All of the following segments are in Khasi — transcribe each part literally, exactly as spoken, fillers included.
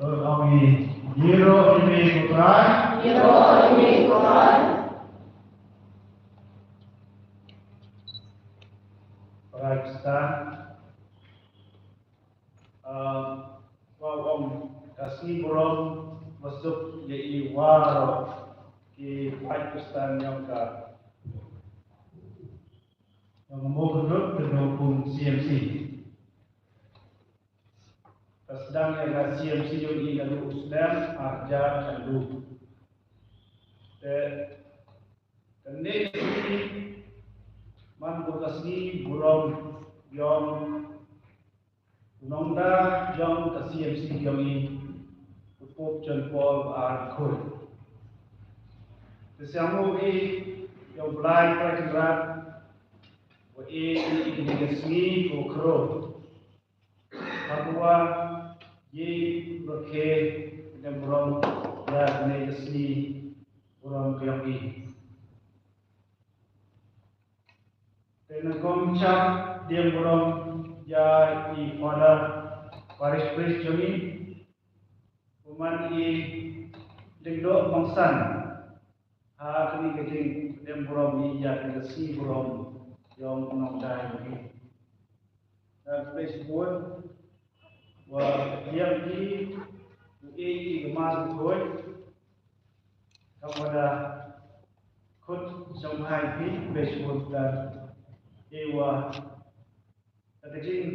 Ong i, ïaroh ïa me ko Trai. Ïaroh ïa me ko Trai. Trai Khristan. Ah, wa ong ka sngi burom, wa suk ïa i waroh ki paid Khristan jong ka. Jong mo ka dut ka dut kum C M C. Ka sdang ïa ka C M C jong i naduh u snem arhajar arphew. Te kane ka sngi man ko ka sngi burom jong u nongda jong ka C M C jong i, u Pope John Paul ba arphew. Te sngewbha ïa u Blai Trai Kynrad ba ïeit ïa kane ka sngi ko khro. Haba ïeit rakhe ne burom ïa kane ka sngi burom ka jong i. Te nyngkong shah dieng burom ïa i Father Parish Priest jong i, u man i lyngdoh bangsan ha kane ka jingpyndem burom ïa kane ka sngi burom jong u nongda jong i. Nga khublei shibun wa ïa phi u ïeit ïa ka Mass bakhuid. Kam wada khut sngewbha ïa phi, khublei shibun. Ka ïa wa ka jingim,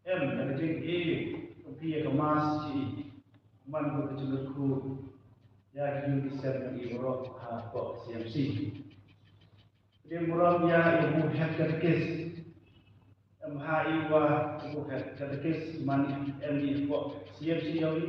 ka jingïeit ïa phi ïa ka Mass, shi man ko ka jingkyrkhu ïa ki ïing ki sem jong i baroh hapoh C M C. Pdiang burom ïa i bu head katekist. Em ha i wa i bu head katekist man em i hapoh C M C jong i.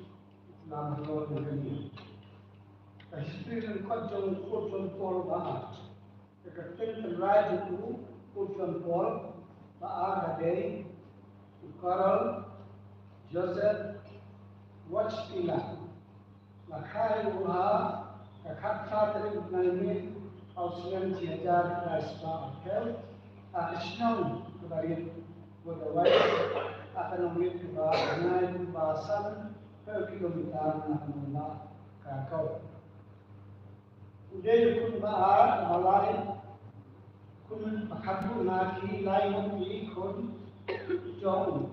Islam ha North Macedonia. Ka history lyngkot jong u Khun John Paul ba ar. Ka kyrteng tynrai jong u Khun John Paul ba ar ka dei u Karl Joseph Wojtyla. La kha ïa u ha ka khatphra tarik u bnai May ha u snem shi hajar khyndai spah arphew ha ka shnong kaba rit Wadawai ha ka nongrim kaba nai kaba sanphew kilometer na ka nongbah Krakow. U dei u khun ba ar ba lai, khun ba khatduh na ki lai ngut ki khun jong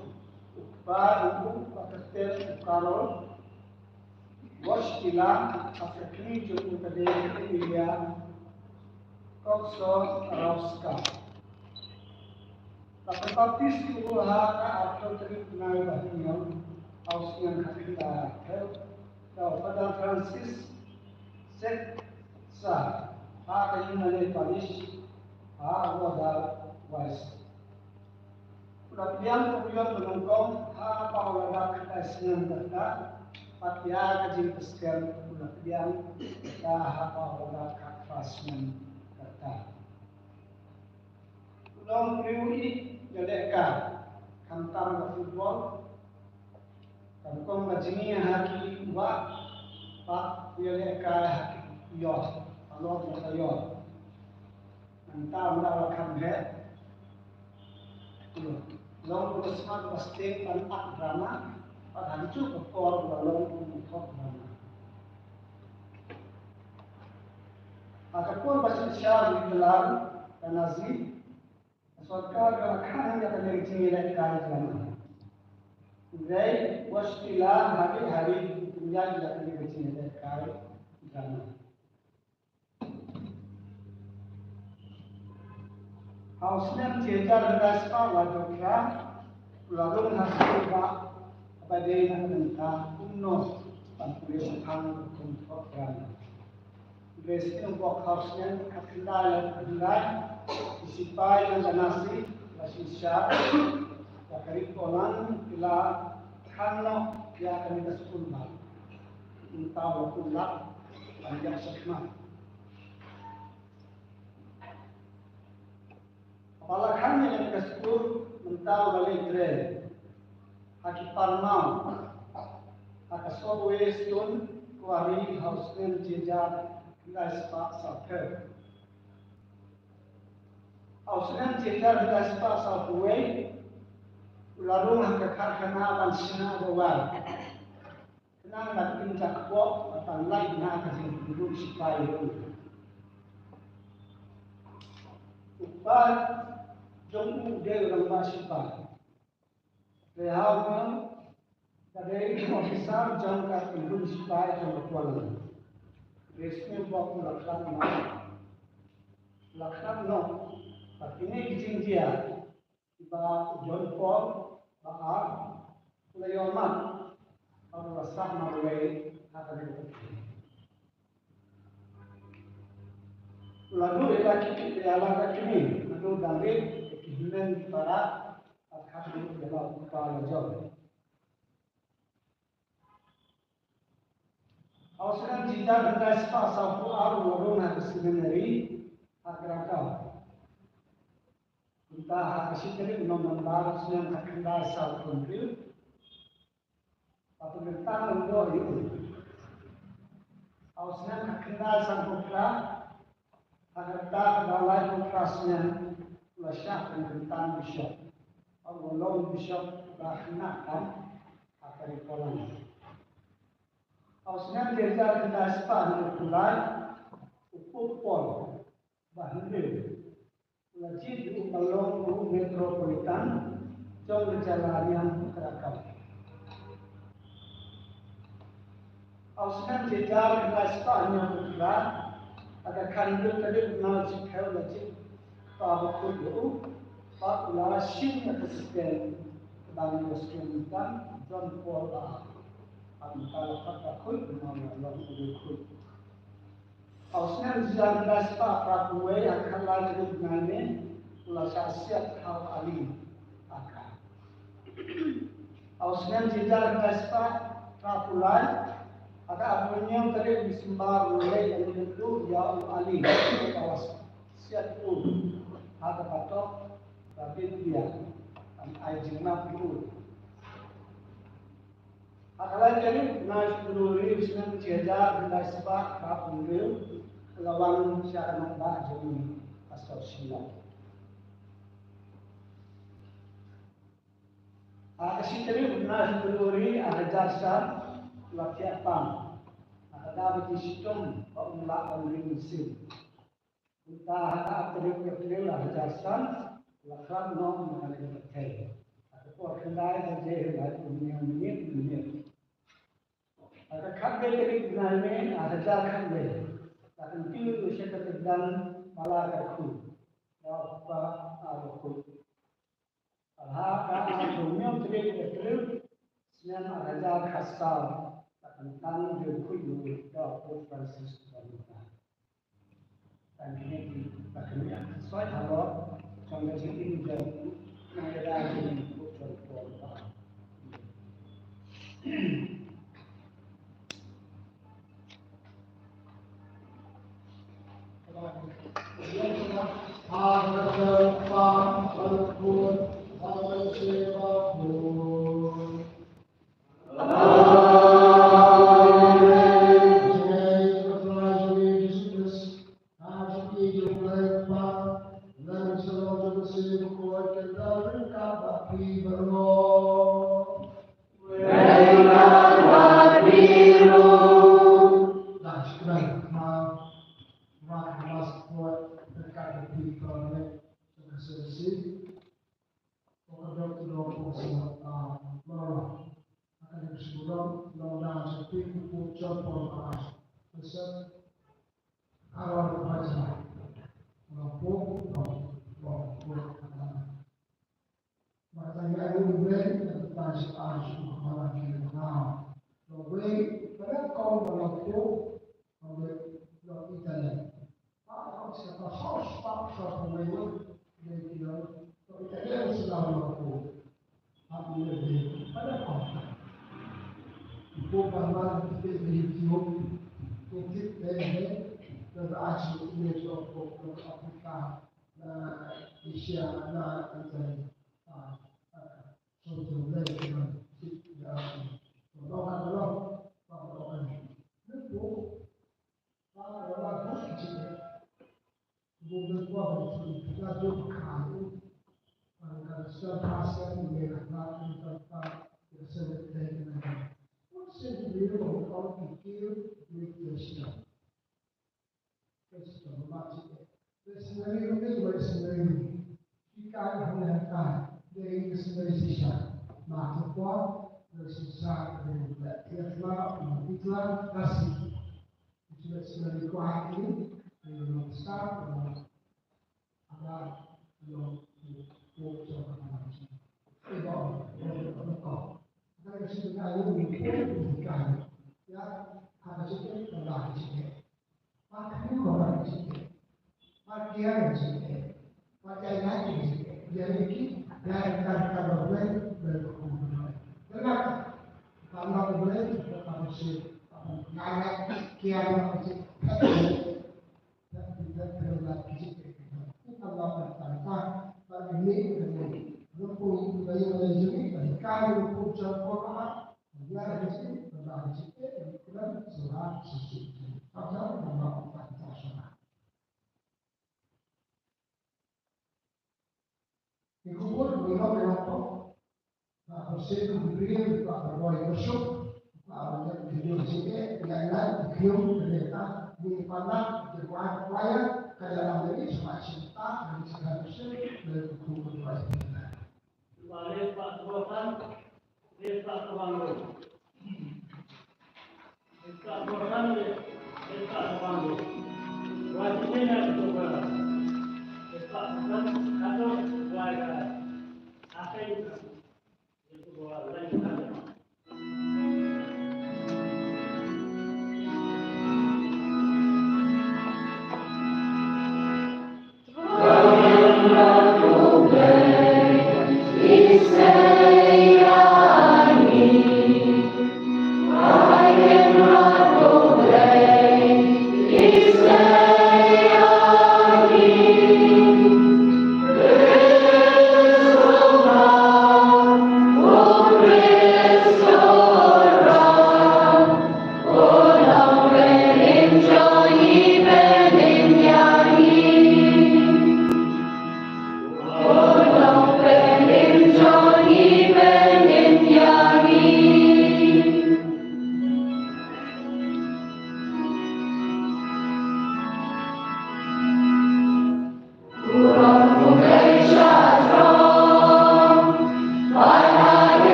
u kpa jong u ba kyrteng u Karol. Wojtyla, ha ka kmie jong u ka dei Emilia Koksarowska. La pynbaptis ïa u ha ka arphew tarik bnai ba hynñiew ha u snem khatkhyndai arphew da u Father Francis Xavierza ha ka Ïingmane Parish ha Wadawai. U la pdiang kum u ïon ba nyngkong haba u la dap khatai snem kata, bad ïa ka jingpyrshang u la pdiang kata haba u la dap khatphra snem kata. U long briew ïalehkai, khamtam ka football, ka nyngkong ka jingïa ha ki wah, bad u ïalehkai ha ki ïor, halor jong ka ïor. Nangta u la kham heh. Long u la smat ba sting ban act drama, bad hangtu ka por u la long u thok drama. Ha ka por ba shisha u la ka Nazi, ka sorkar ka la khang ïa kane ka jingïalehkai drama. Hynrei Wojtyla ha ri ha ri u pynïaid ïa kane ka jingïalehkai drama. Ha u snem shi hajar khyndai spah laiphew phra, u la rung ha ka skulbah kaba dei na ka bynta kumno ban pule shaphang kum thohkran. Hynrei shisien u bok ha u snem khatkhyndai laiphew khyndai, ki sipai jong ka Nazi la shisha ïa ka ri Poland, ki la khang noh ïa kane ka skulbah. Mynta u la kulap ban ïaid shakhmat. Haba la khang ïa kane ka skur, mynta u la leit trei ha ki parmaw ha ka Solway Stone Quarry ha u snem shi hajar khyndai spah sawphew. Ha u snem shi hajar khyndai spah sawphew wei, u la rung ha ka karkhana ban shna dawai. Khnang ba kin sa kpoh bad ban lait na ka jingpynrung sipai ruh. U kpa jong u u dei u rangbah sipai. Te ha u, ka dei u officer jong ka pynrung sipai jong ka Poland. Te shisien u bok u la khlad noh. U la khlad noh bad kine ki jingjia kiba u John Paul ba ar u la ïohmad bad u la sah marwei ha kane ka pyrthei. U la duh ïa la ki, ïa la ka kmie naduh dang rit, ki hynmen ki para, bad khatduh ïa la u kpa la jong. Ha u snem shi hajar khyndai spah sawphew ar u la rung ha ka seminary ha Krakow. Mynta ha ka shi tarik u November snem khatkhyndai sawphew hynriew, ba pynkyntang lyndoh ïa u. Ha u snem khatkhyndai sanphew phra, ha ka rta kaba laiphew phra snem, u la shah pynkyntang bishop. Bad u la long bishop ba khynnah tam ha ka ri Poland. Ha u snem shi hajar khyndai spah hynñiewphew lai, u Pope Paul ba hynriew u la jied ïa u ban long u metropolitan jong ka jylla niam Krakow. Ha u snem shi hajar khyndai spah hynñiewphew phra, ha ka khathynriew tarik u bnai shiphew, u la jied u Kpa Bakhuid ïa u, bad u la shim ïa ka stem kaba ngi ïohsngew mynta, John Paul ba ar. Bad mynta la pat bakhuid, namar u la long u riewkhuid. Ha u snem shi hajar khyndai spah phraphew wei, ha ka khatlai tarik u bnai May, u la shah siat ha u Ally Akha. Ha u snem shi hajar khyndai spah phraphew lai, ha ka arphew hynñiew tarik December, u la leit ban ïakynduh ïa u Ally, u la siat u ha kaba tok ka Biblia, ban ai jingmap ïa u. Ha ka lai tarik bnai February u snem shi hajar khyndai spah phraphew hynriew, u la wan sha ka nongbah jong ngi ha South Shillong. Ha ka shi tarik bnai February ar hajar san, u la thiah pang ha ka daw ba jingshitom ba um lah ban ring mynsiem. Kumta ha ka ar tarik April ar hajar san, u la khlad noh na kane ka pyrthei ha ka por khyndai baje laiphew hynñiew minit, minit. Ha ka khatlai tarik bnai May ar hajar khatlai, la kyntiew ïa u sha ka kyrdan Bala Kyrkhu da u Kpa Bakhuid. Bad ha ka arphew hynñiew tarik April snem ar hajar khatsaw, la kyntang riewkhuid ïa u da u Pope Francis ba mynta. Tang kine ki, la kane ka soi halor jong ka jingim jong u, nang ka da jong u John Paul ba ar.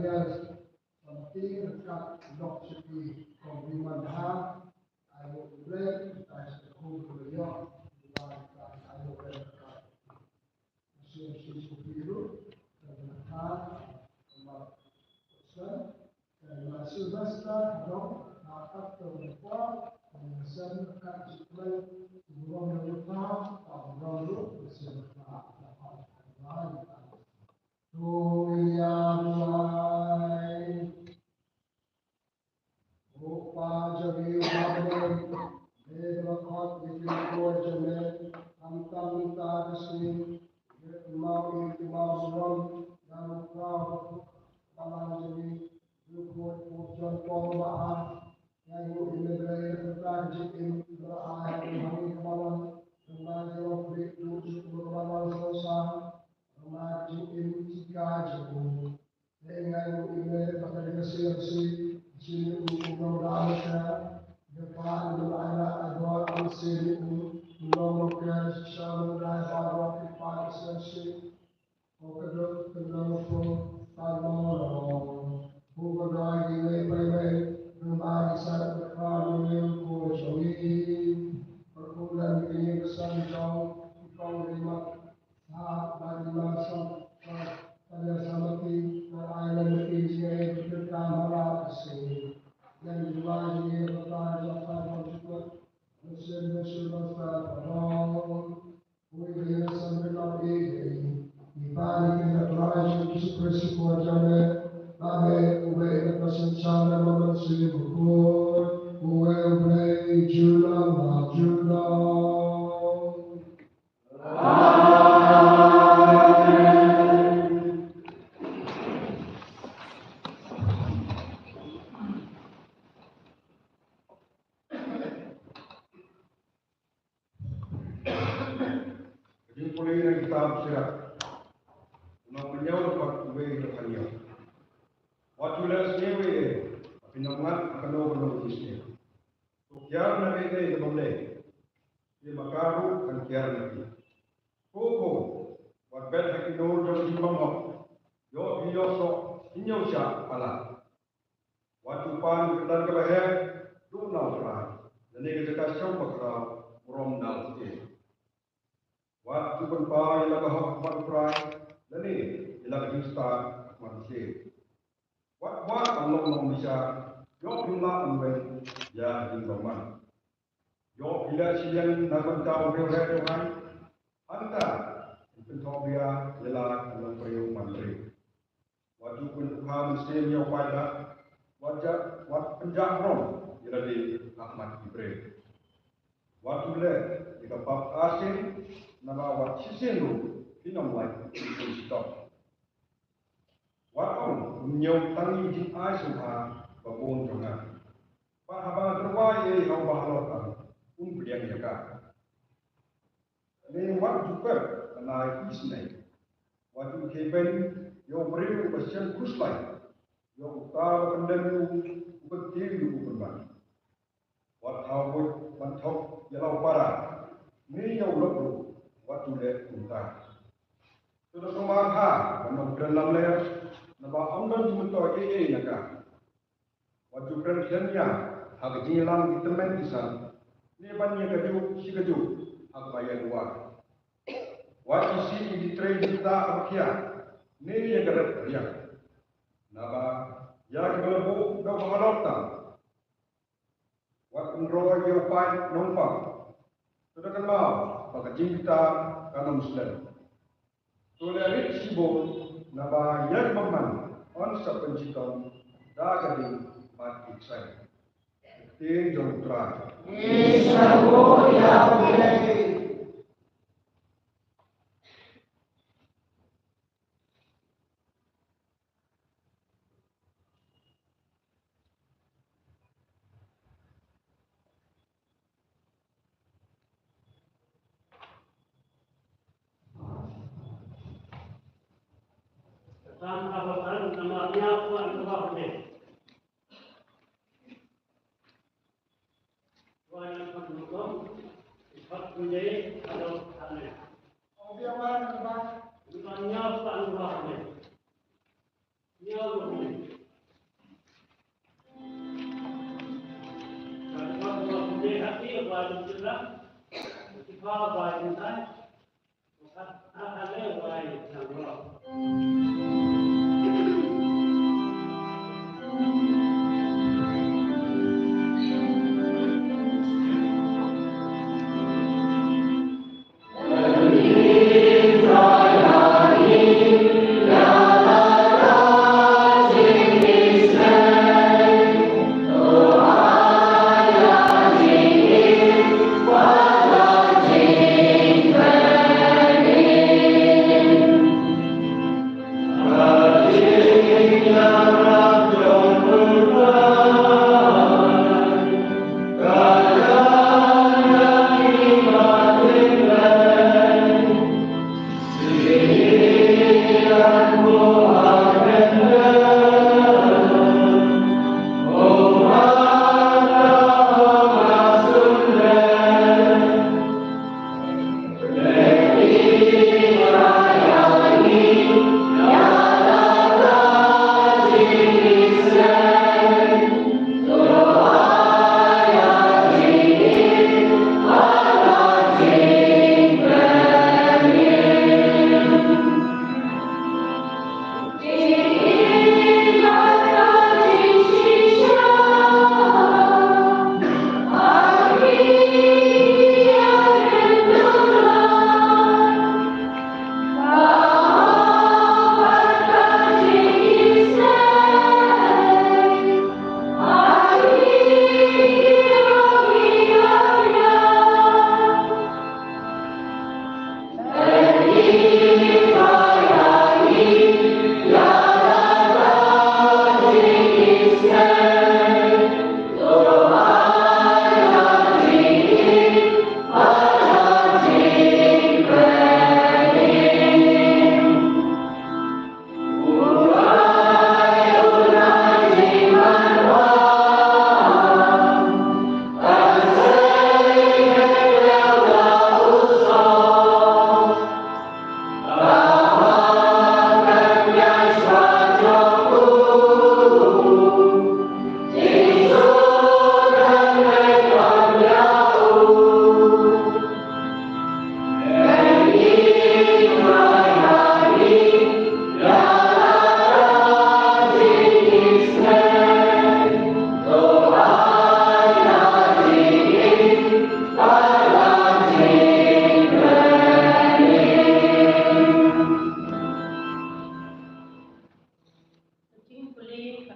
Yes, something that got locked to be from human heart. I will break, I should hold for the young. Ka jingpule na kitab Sirach. Nongpynïaw dkhot uwei dkhot hynñiew. Wat ju leh sniew ei ei, ba phin ym ngat ha kano kano ka jingsniew. To kiar na ei ei kaba ym dei, te ma ka ruh kan kiar na phi. Ko ko, wat bet ha ki dur jong ki bym hok, ïoh phi ïoh soh hynñiew shah palat. Wat ju pan ka kyrdan kaba heh, duh na U Trai, lane ka jaka shong bakhraw, burom na U Trai. Wat ju pynpaw ïa la ka hok ha khmat U Trai, lane ïa la ka jingstad ha khmat U Trai. Wat kwah ban long nongbishar, ïoh phin lah ban weng ïa ka jingbymman. Ïoh phi leh shiliang na ka bynta u briew heh briew haiñ, hangta phin pynthok bha ïa la ka nongbriew manbriew. Wat ju pynjah mynsiem ïa u paidbah, wat jah, wat pynjah burom ïa lade ha khmat ki briew. Wat ju leh ïa ka pap arsien, naba wat shisien ruh phin ym lait phin shitom. Wat ong, un ñiew tang ïa ki jingai sngewbha ba bun jong nga, bad haba tyrwa ei ha uba halor tam, un pdiang ïa ka. Ne wat ju pep ban ai isynei. Wat ju kheiñ beiñ ïa u briew uba shem khuslai, ïa uta uba pyndem ïa u, uba tiew ïa u pynban. Wat thaw buit ban thok ïa la u para, ne ïa u lok ruh wat ju leh kumta. To da sumar bha ban ym kren lamler, naba ym don jingmyntoi ei ei na ka. Wat ju kren khlem ïa ha ka jingïalam ki tymmen ki san, ne ban ïa kajuh shi kajuh ha kaba ïaduwai. Wat isih ïa ki trei jingktah kaba khia, ne ïa ka rep ka riang. Naba ïa kiba la buh da uba halor tam, wat pynroi ïa u paid nongpang. To da kynmaw ba ka jingbitar kan ym slem. To leh rit shibun, naba ïa ki bymman yn sa pynshitom da ka ding bad ki ksai. Ktien jong U Trai. Ngi sngewbha ïa U Blei. Jingpule ka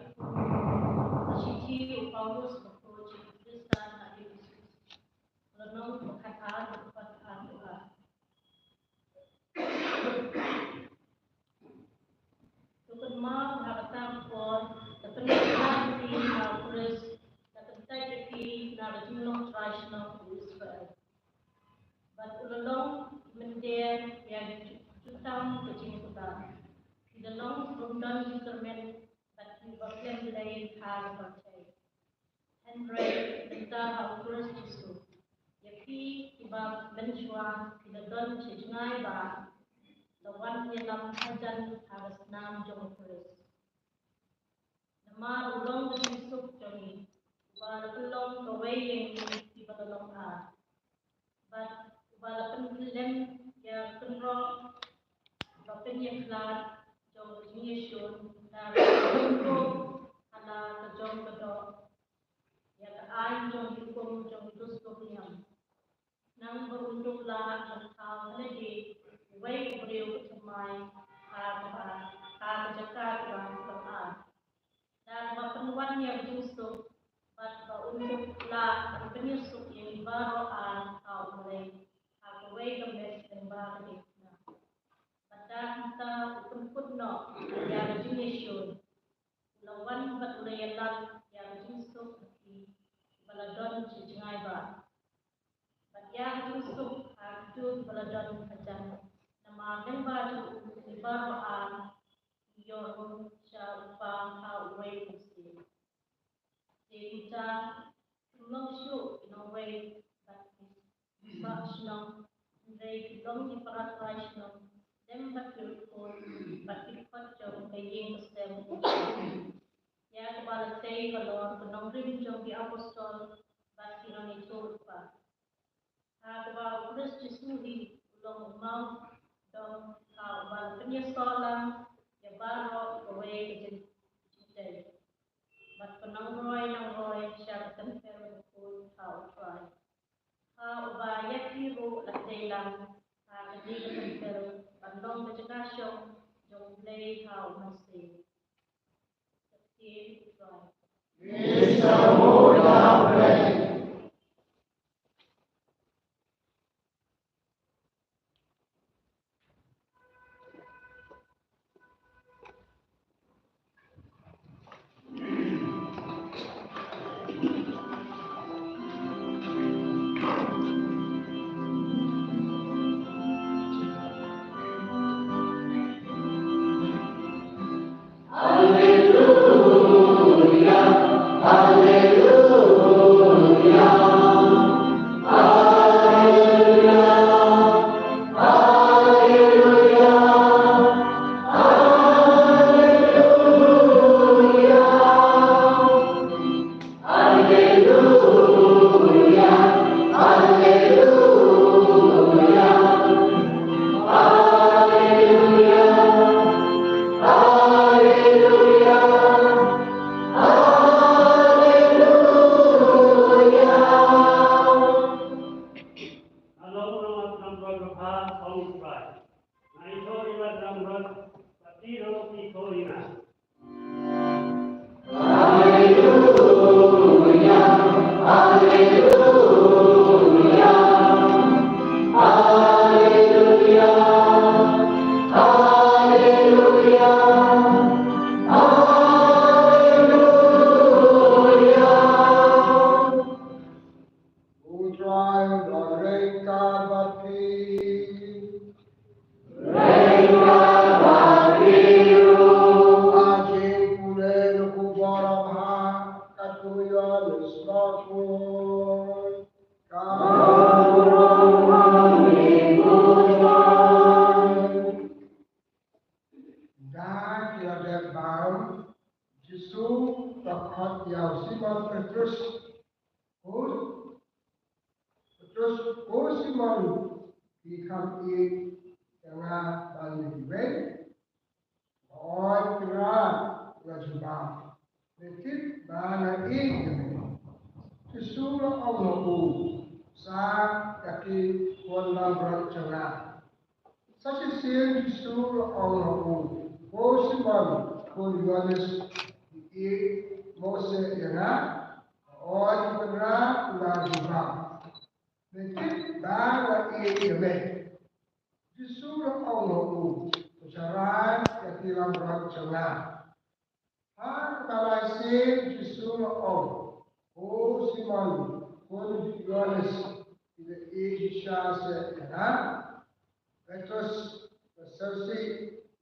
shithi u Paulus bad u Khristan ha Ephesus. Lynnong khatar, khatar. To kynmaw ha kata ka por, da pynkyntang ïa phi ha u Khrist, da kyntait ïa phi na ka jinglong trai shnong u Israel. Bad u la long mynder ïa ki jutang ka jingkular. Ki la long ki bym don jingkyrmen bad kiba khlem lei ha ka pyrthei. Hynrei mynta ha u Khrist Jisu, ïa phi kiba mynshuwa phi la don sha jngai ba la wan ïalam hajan ha ka snam jong u Khrist. Namar u long ka jingsuk jong ngi, uba la pynlong kawei ïa ngi kiba la long ar. Bad uba la pynkhlem ïa ka kynroh ba pynïakhlad jong ka jingïashun, na ka jingïashun ha la ka jong ka doh, ïa ka aiñ jong ki hukum jong ki dustur niam. Khnang ba un dup lah ban thaw ha lade uwei u briew ka thymmai ha kaba, ha ka jaka kaba thymmai. Da kaba pynwan ïa ka jingsuk, bad ba un dup lah ban pynïasuk ïa ngi baroh ar ha U Blei ha kawei ka met lyngba ka diengphna. Bad da kumta u pynkut noh ïa ka jingïashun. U la wan bad u la ïalam ïa ka jingsuk ha ki ba la don sha jngai ba. Bad ïa ka jingsuk ha kito kiba la don hajan. Namar lyngba jong u ngi baroh ar ngi ïoh rung sha u Kpa ha uwei u mynsiem. Te kumta, kim long shuh ki nongwei bad ki bah shnong, hynrei ki long ki para trai shnong lem bad ki riewkhuid bad ki dkhot jong ka ïing ka sem. Ïa kaba la tei halor ka nongrim jong ki apostol bad ki nongïathuhlypa. Ha kaba u Khrist Jisu hi u long u mawdong, ha uba la pynïasoh lang ïa baroh kawei ka jing-, jingtei, bad pynongroi nongroi sha ka templ bakhuid ha U Trai. Ha uba ïa phi ruh la dei lang ha kane ka templ ban long ka jaka shong jong U Blei ha U Mynsiem. Ka ktien U Trai. U Trai u don ryngkat bad phi. Ryngkat bad phi ruh. Ai jingpule na u Balang ha katkum u Ïoannis Bakhuid. Ka Da ki la dep bam, Jisu u la khot ïa u Simon Petrus. Ko Petrus, ko Simon, phi kham ïeit ïa nga ban ïa kiwei? Hooid Kynrad, nga jubab. Me tip ba nga ïeit ïa me. Jisu u la ong ha u, sa ïa ki khun langbrot jong nga. Sa shisien Jisu u la ong ha u, ko Simon khun Ïoannis, phi ïeit mo seh ïa nga? Hooid Kynrad, nga jubab. Me tip ba nga ïeit ïa me. Jisu u la ong ha u, to sharai ïa ki langbrot jong nga. Ha kata lai sien Jisu u la ong, ko Simon khun Ïoannis, phi la ïeit shisha seh ïa nga? Petrus u la sngewsih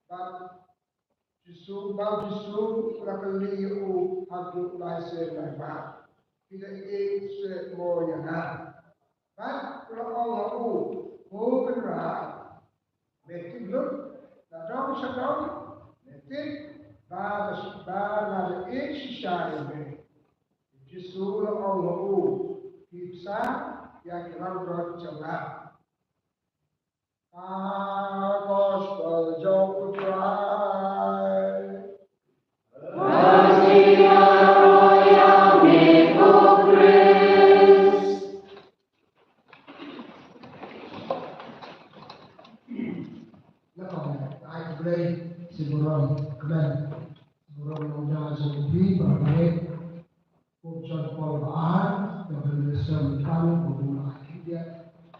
bad Jisu, ba u Jisu u la kylli ïa u haduh lai sien lai mar, phi la ïeit seh mo ïa nga? Bad u la ong ha u, ko Kynrad, me tip lut, na dong sha dong me tip ba, ba nga la ïeit shisha ïa me. Jisu u la ong ha u, phi bsa ïa ki langbrot jong nga. Ka Gospel jong U Trai. Khublei ïa U Trai. Lada ai khublei, sngewbha ïa kmen, sngewbha ïa u Trai jong phi, para bangeit. Pope John Paul ba ar, ka ban ïashem tang ba u la ai khyndiat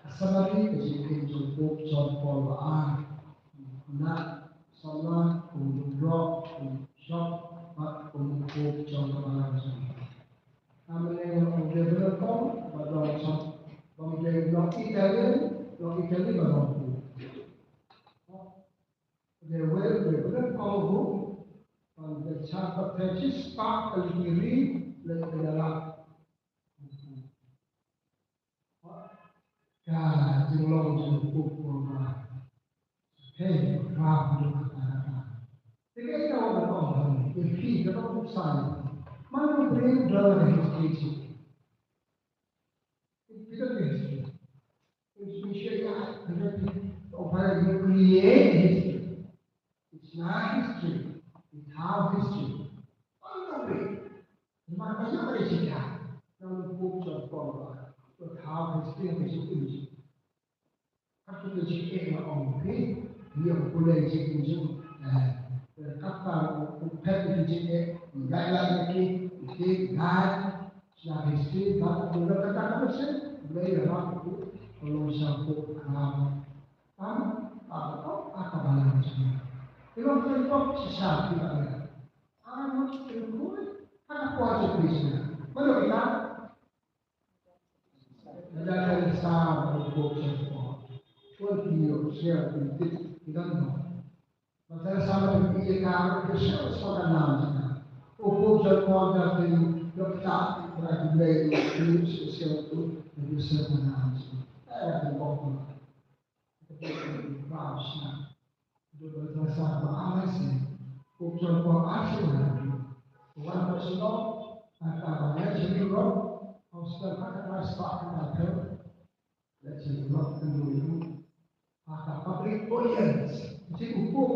ka summary ka jingkheiñ jong Pope John Paul ba ar. Na samla kum u drop, kum u shop, bad kum u Pope jong ka balang jong. Ka mynne u dei ba nyngkong ba dang shop, ba dei long Italian, long Italian ba long Pope. Dei wei, dei wei kong hu, ban dei cha baptize spah ka lynti ri leit ka ïalap. Ka jinglong jong u Pope ba. Hei, rap ïa ka kata. Te kaei kaba nga ong hangne, ïa phi kaba u san. Man u briew u don ka history jong u. Phi don ka history. Create history. It's not history. It's how history. Namar ka ïoh ka jingkha. Nang u Pope John Paul ba, to thaw history ka jingim jong u. Kat ka jingeh nga ong phi, ïa u pule jingim jong u. Eh, kat ka u phet ka jingeh, u lait lait ïa ki, ki lait, sha history, ba u lait kata ka message, u lait ïa ba u, u long sha u Pope ka. Tam, ba u, aka balang jong u. Ïa long sha u Pope shisha ki ba lait. Ano, sha u Pope, aka por jong u shisha. Mano kita? Lada ka rasa ba u Pope sha u Pope. Pun ki ïoh share ki tip ki don mo. Lada ka rasa ba ki ïa ka ïoh share sha ka nam sha. U Pope sha u Pope da ki ïoh ta ki ra ki blei ki ïoh share share tu ki ïoh share ka nam sha. Ai ra ki Pope. Ba sha. Dubbe sa ba ai si. Ku chon ko ai si na. Wan ko sino. Ata ba ya chini ro. Au sa ka ta sa ka ta. Ya chini ro kan dulu. Ata public audience. Jadi hukum.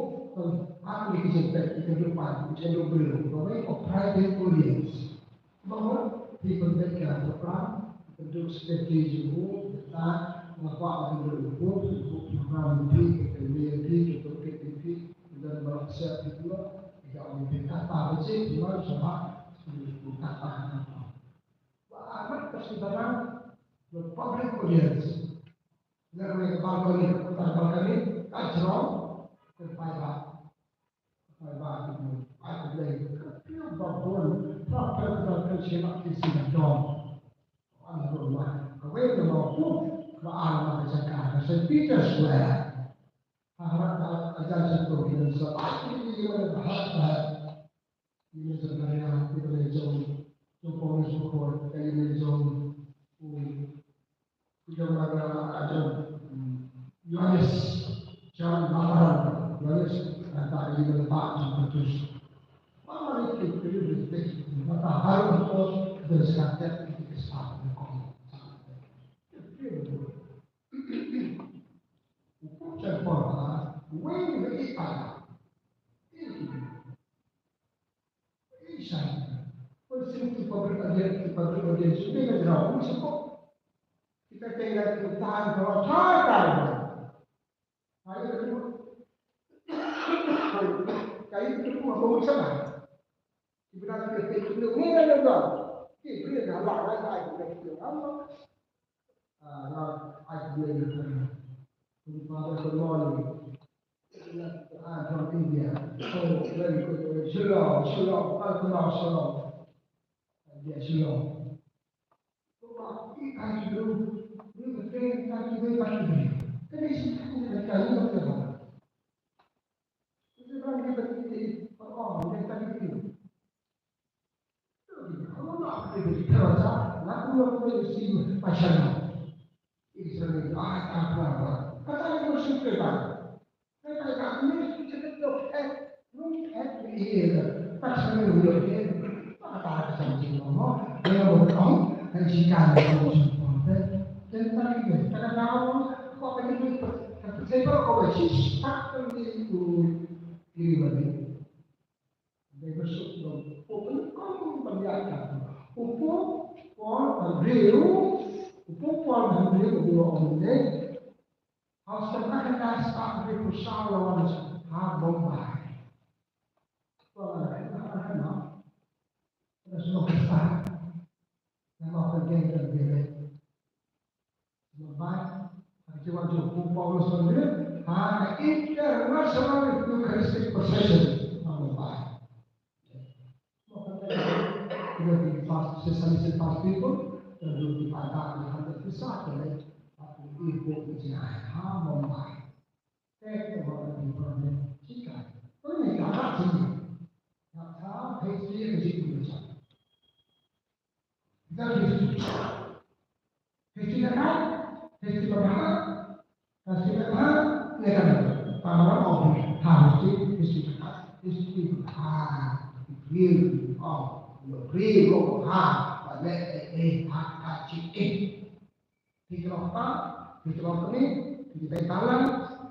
Aku di sini tak kita lupa. Kita lupa. Kami ko private audience. Ba ngi pynbeit ka program, pynduh secretary jong u, mynta nga kwah ban pynduh u program, u phi, ka pynmih u phi, ka pynbeit u phi, u don ba la sep u phi, ka ong u phi kata ba jing, u wan shabak, u kata kata. Ba amat ka sdang, the public audience. Nga ruh ka balcony, ka balcony, ka jrong, ka fiber. Ai ba ki, ai ki Blei, ka phi ba bun, ba phi ba phi sila ki sila dom. An ru ma, ka wei na ma pu, ba an ma ka jaka, ka Saint Peter Square. Ha hara ka ajar jatuh ki nan sa, ai ki ni ma ba ha ba. Ki ni sa ba ya, ki ba jong, jong pong ni sa ko, ki ni jong, u Ïa, ma, ma, ma, John, Yohanes, John, ma, ma, Yohanes, kata ïa ka ba jong ka Khrist. Ma, ma, ïa ki, ki, ki, ki, ma, ta, baru tu, dia sekarang kita start. U Pope John Paul, ha, wei, wei, ah. Isa. Pun sini ki public audience, ki public audience, sini ka jrong, sini ko. Kita tinggal di hutan, kalau cakap. Ayo, kita. Kayu kita pun apa sama. Kita nak kita kita ni kan ada. Kita dah lah, lah, kita kita. Ah, nah, I believe in him. Father, good morning. I'm from India. So, very quickly, shalom, shalom, Alpana, shalom. India, shalom. What I do, we the same time, we the same. Can you see how we can do it? Dei ba suk dong. U pynkom ban ïaid ka. U pu Paul ba briew. U pu Paul ba briew u ong ne. Hausa ka ka sa ka briew ku sa la wan ha Mumbai. Ko la ka na ka na. Ka suk ka sa. Namar ka geng ka briew. Mumbai, ha ka jiwa jong u Paulus Sandri, ha ka International Eucharistic Procession ha Mumbai. Ina ki first, session, session first people, dan dulu di Padang, di Hantar Pusat, dan di Ibu Ijai, ha Mumbai. Kaya kita buat di Mumbai, kita. Ini tak ada sini. Tak ada, history yang di Indonesia. That is history. History ka, history ka, history ka, ne ka, para of the history, history ka, history ka, real of the real of ha, ne, eh, ha, ha, chi, eh. History of ka, history of ni, history ka,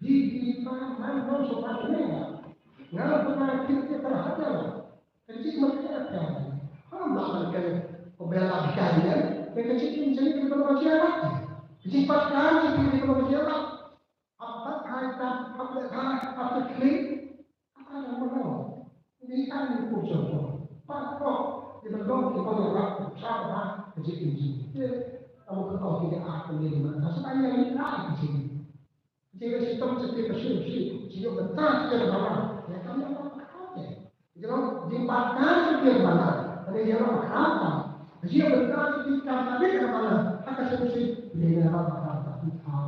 Phi phi pa man nong so pa ne. Nga pa na phi phi pa ha ya. Ka jingmut ka ka. Ha ma ka ka. Ko bela ka ya. Ka jingmut ka ka. Ka jingmut ka ka. Ap ap hai ta ap le hai ap le kli. Ap ai na mo. Ni kan ni ku so ko. Pa ko. Ni ba dong ki ko ya rap sa ba ka ji ki ji. Ye. Amo ka ko ki ap le ma. Sa sa ya ni ai ki ji. Ji ka si tong sa ki ka si si. Ji yo ba ta ki ba ma. Ya ka ma ka ka. Ji lo ji ba ta ki ba ma. Ani ya ba ka. Ji yo ba ta ki ka ma ni ka ma. Ha ka si si. Ni ya ba ka ka. Ka ka.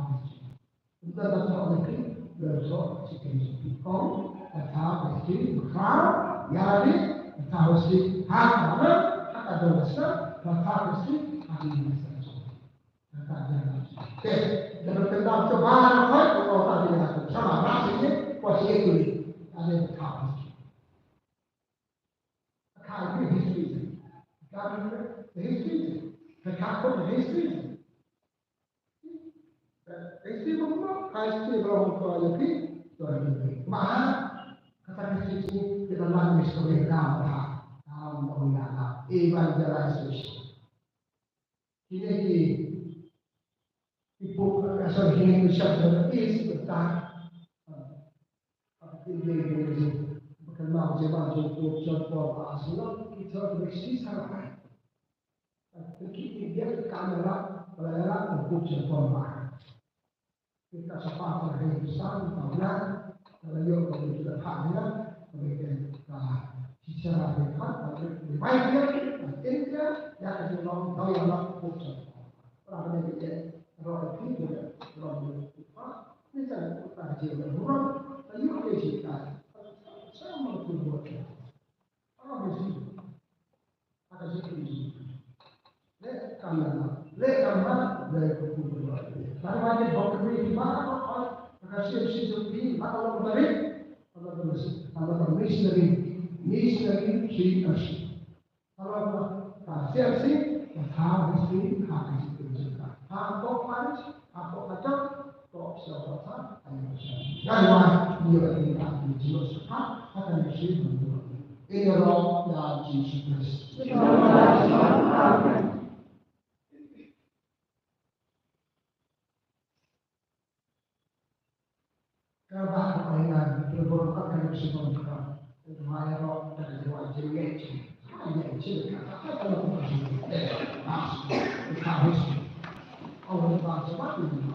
Nta da thok da ki, da thok chi ki ki kong, da tha da ki, kha, ya ri, da tha da ki, ha, ha, ha, ha, ka da sa, da tha da ki, ha, ni sa. Da tha da ki. Te, da ba ka da to ba na ko, ko ta ni na to. Sa ba, ba si ni, ko si ni. Da ni da tha da ki. Ka ki history. Ka ki history. Ka ka ko history. History ba mo, history ba mo ko ya ki, to ya ki. Ma, kata history ni, kita lang history ka, ka, ka, ka, evangelization. Kine ki, ki puk, asal kine ki shab, is, betul. Apa kine ki, betul mau je ba, jo, jo, jo, jo, asal, kita history sama. Ki ki biang ka mera, ka la ïarap ka buh sha ka mera. Ki ka sapa ka ri bisan ka mera, ka la ïoh ka buh sha ka mera, ka buh ka shisha ka ri ka, ka buh ka bai dia, ka India, ïa ka jong long, ka ïarap ka buh sha ka mera. Ka buh ka ro ka ki, ka ro ka ki, ka ni sa ka ji ka ro, ka ïoh ka ji ka. Sama ka buh ka. Ko sa ba ta, ayo sa. Ga wa ni ba ni ba ni ji sa ka, ha ka ni shi ni. Ina ro ya Jisu Khrist. Amen. Ka ba ka ina ni, ka ba ka ni shi ni ka. Ma ya ro ta ni wa ji ni chi. Ai ni chi ka. Ka ka ni ko ji. Mas. Ka ni. Aw ni ba sa ba ni.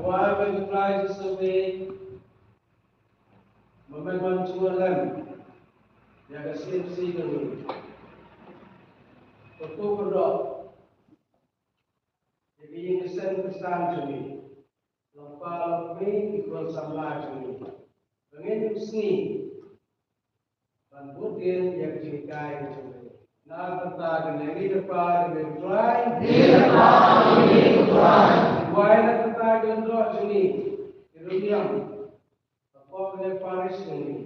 Why when Christ disobeyed? Mynta ban shu lem ïa ka C M C jong ngi. Ka tu ka dok ïa ka ïing ka sem ka sdang jong ngi. Lok pa lok mei ki khun samla jong ngi. Ba ngin ym sngi ban bud dien ïa ka jinghikai ka jong ngi. Na ka bynta ka ngi, ka pa ka ngi Trai. Ngi ka pa ka ngi Trai. Wai na ka bynta ka lyngdoh jong ngi, ki rynïeng, ka pop ne parish jong ngi.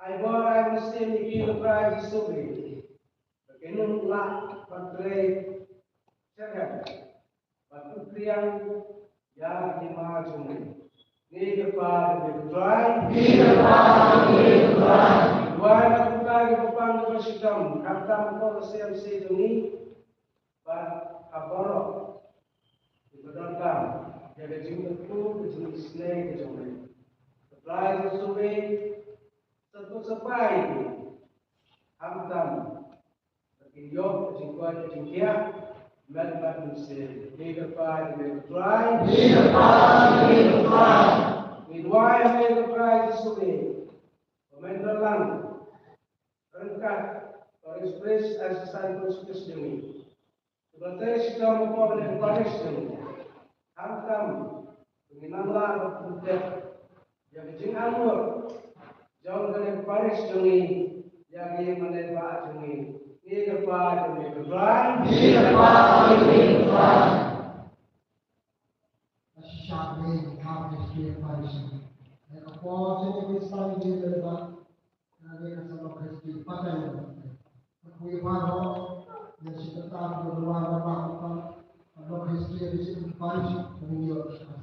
Ai bor ai mynsiem ïa ki, ko Trai Jisu Khrist, ba kin ym lah ban trei syrhem bad u triang ïa ka hima jong ngi. Ngi ka pa ka ngi Trai. Ngi ka pa ka ngi Trai. Wai na ka bynta ka pang ka ba shitom, khamtam ko ka C M C jong ngi. Bad ha baroh kiba donkam ïa ka jingkyrkhu, ka jingisynei ka jong ngi. Ko Trai Jisu Khrist, sngewthuh sngewpai ïa ki. Khamtam ba kin ïoh ka jingkoit ka jingkhiah, Met bad mynsiem. Ngi kyrpad ïa me ko Trai. Ngi kyrpad ïa me ko Trai. Ngi duwai ïa me ko Trai Jisu ngi. Ba men don lang. Ryngkat Parish Priest Assistant Parish Priest jong ngi. Kiba tei shitom hapoh kane ka parish jong ngi. Khamtam ba ngin nang lah ban pyntip ïa ka jingainguh jong kane ka parish jong ngi ïa ki ïingmane ba jong ngi. Ngi kyrpad ïa me ko Trai. Ngi kyrpad ïa me ko Trai. Shisha me ka parish, ka parish. Ka por jong ngi ki sdang ïa me ba Nga dei ka sa lok history pateng. Ka pui baroh, nga shi kata ka ruang ruang ka lok history, di shi parish, ka ngi ïoh ka sa.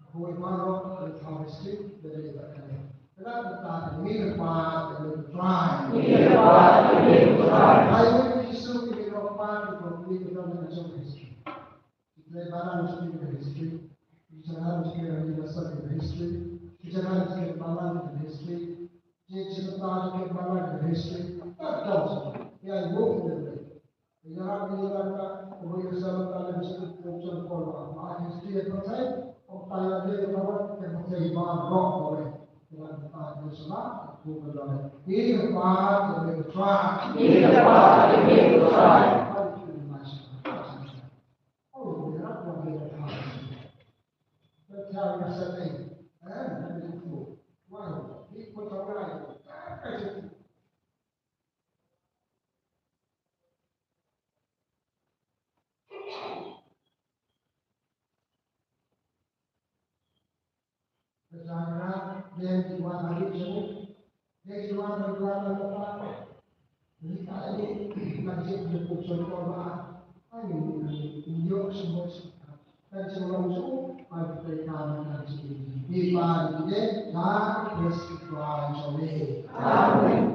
Ka pui baroh, ka sa history, da dei ka kane. Kata kata ka ngi ka pa, ka ngi ka try. Ngi ka pa, ka ngi ka try. Ai, ngi ki su ki ngi ka pa, ki ko ngi ka try, ka jong history. Ki trei balang ki trei history. Ki jalan ki trei university ki trei history. Ki jalan ki trei balang ki trei history. Ki jalan ki trei balang ki trei history. Tak tahu sih. Ya, ibu ki trei. Ya, ki jalan ka, ibu ki jalan ka, ibu ki jalan ka, ibu ki jalan ka, ibu ki history apa saya? Om tanya dia apa? Yang percaya ibarat roh boleh. Jalan ka, ibu salah, ibu benar. Ini tempat yang lebih terang. Ini tempat yang lebih terang. Amen.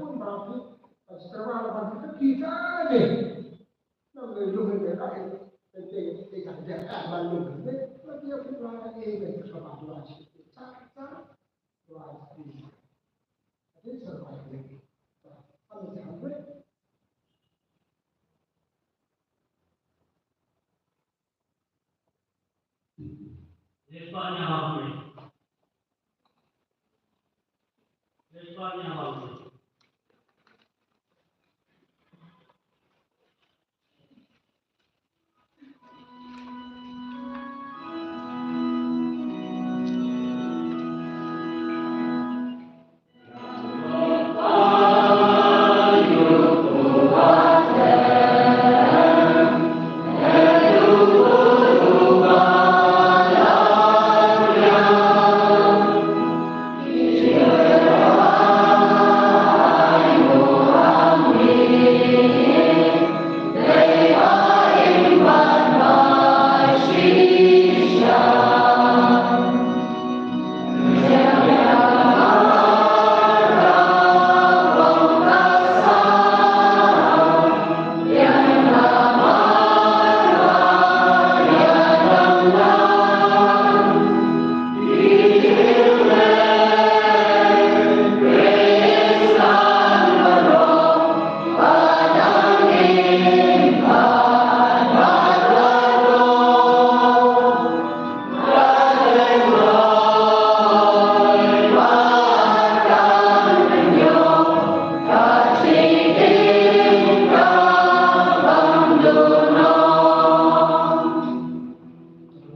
bun ba phi, ba sdang ba phi, phi ta de. Nang le lu ne ka e, te te te ka de ka ba lu ne, ba phi phi ba e ne ka ba dua shi. Sa sa dua shi. Ate sa ba ne. Ba, ba ne sa ba.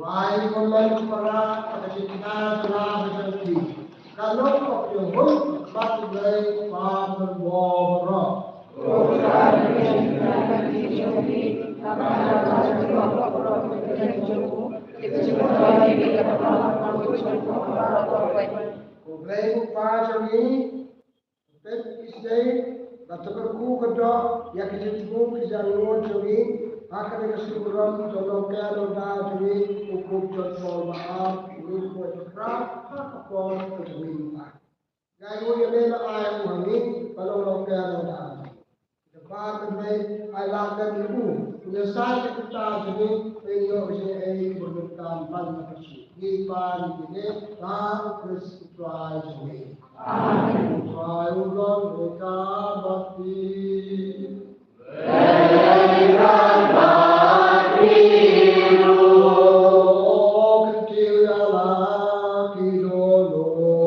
Wai ko lei para ka jingkyrkhu jong ki. Ka long ko jong hun ba tu lei pa mo ro. Ko lei ko pa jong ki. Peit ki sdei, ba to kyrkhu ka doh ïa ki jingthmu ki jingangnud jong ngi, ha kane ka sngi burom jong u nongkynnoh jong ngi, u Pope John Paul ba ar, u ngi kyrpad ha ka por ka jong ngi mynta. Ngi ainguh ïa me ba ai u ha ngi ban long nongkynnoh jong ngi. Kaba kynmaw ai lad ïa u, u ïa sai ka kyrteng jong ngi, pynïoh jingaiei kiba donkam ban ïa ka shu. Ngi pan ïa kine ha u Khrist u Trai jong ngi. Amen. U Trai u long ïa ka baptis. O kyntiew ïa la ki dohnud.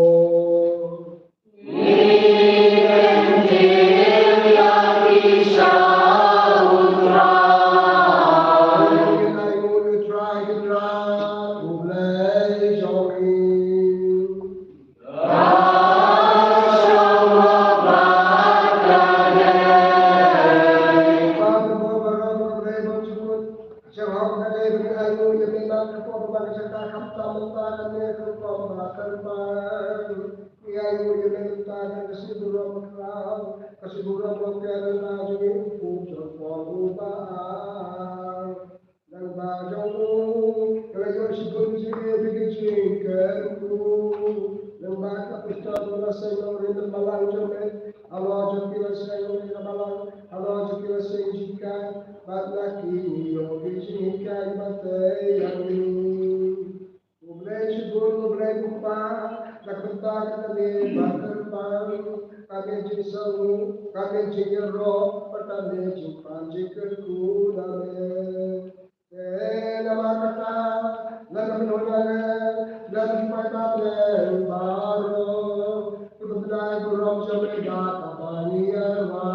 Ngi ainguh ïa me mynta ka sngi burom Mawkynmaw, ka sngi burom Mawkynmaw jong ngi u Pope John Paul u ba ar. Nang ba jong u ka la ïoh shibun jingeh bad ka jingkyrkhu. Nang ba ka pyrthei ka la seng nongrim balang jong me. Halor jong ki la seng nongrim balang, halor jong ki la seng jingkait, bad na ki ngi ïoh ki jinghikai ba tei ïa ngi. U Blei shibun, U Blei u Kpa, na ka bynta ka kmie ba kyrpang, ka mih jingsngew, ka mih jingïaroh, bad ka mih jingpang jingkyrkhu na me. Te namar kata, la ka mynnor, la ka pyrthei baroh, ki bynta burom jong me da kaba ngi ïa wan.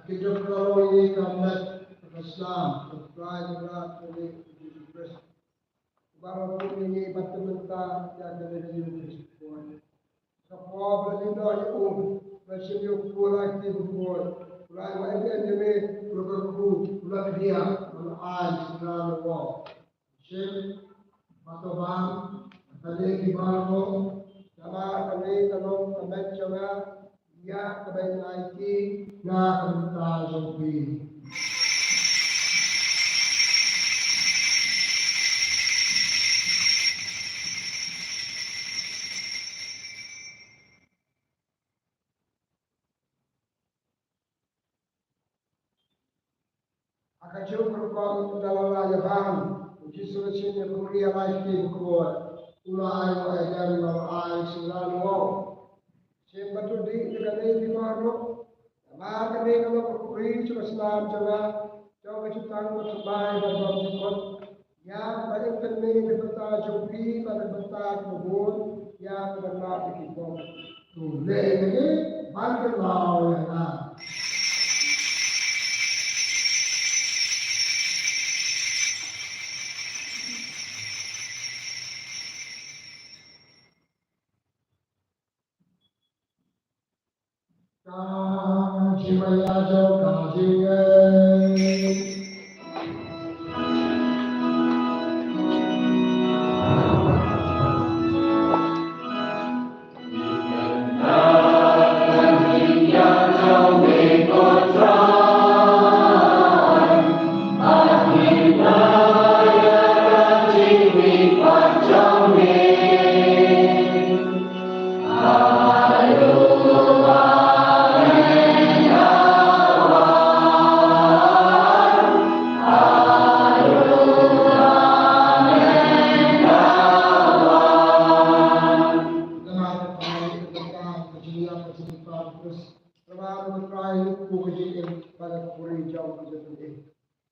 Ki dei ka long ïa ka met ka Islam, ka Trai ka Trai ka Jisu Khrist. Ba la pynmih ïa ngi bad ka mynta ïa kane ka Eucharist. Ka por ba la lyngngoh ïa u, ba shim ïa u, u la kti bakhuid, u la ai ïa me, u la kyrkhu, u la kdiah, u la ai shisha na u. Shim, bad to bam, kane ki baroh, namar kane ka long ka met jong nga, ïa kaba ngi aiti na ka bynta jong phi. Ha kajuh ka rukom da la lah ïa ban, u Jisu u la shim ïa ka mari, u la kti bakhuid, u la ai ïa u, u la ai shisha na u. Shim bad to dih na kane ki baroh, namar kane ka long ka khubri jong ka snam jong nga, jong ka jutang bathymmai bad bymjukut. Ïa kaba in pynmih na ka bynta jong phi bad na ka bynta kiba bun, ïa kaba map ïa ki pop. To leh ïa kane ban kyndit ïa nga. Ka jingmaya jong ka jingngeit.